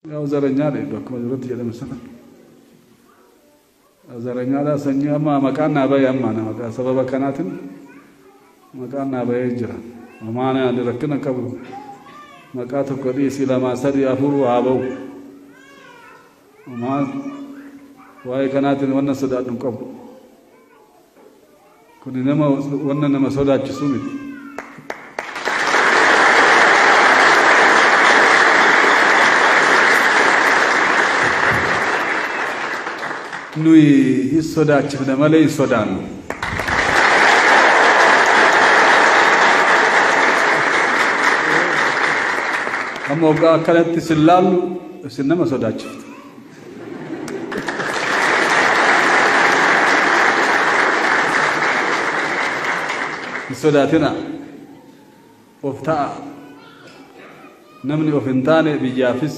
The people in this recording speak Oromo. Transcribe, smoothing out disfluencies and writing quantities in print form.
Zaranyaadha akkuma duratti jedhame sana. Zaranyaadha sanyii amma maqaan naa bahee amma maqaa sababa kanaatiin maqaan naa bahee jira. Homaan ani rakkina qabu maqaa tokko dhiisii 2 3 4 haa bahu. Homaan waa'ee kanaatiin wanna sodaadhu hin qabu. Kuni nama wanna nama sodaachisu miti. Nuyi hin sodaachifne malee hin sodaannu. Amma waggaa akkanatti isin laallu isin nama sodaachiftu. Hin sodaatina. Of ta'a. Namni of hin taane biyyaafis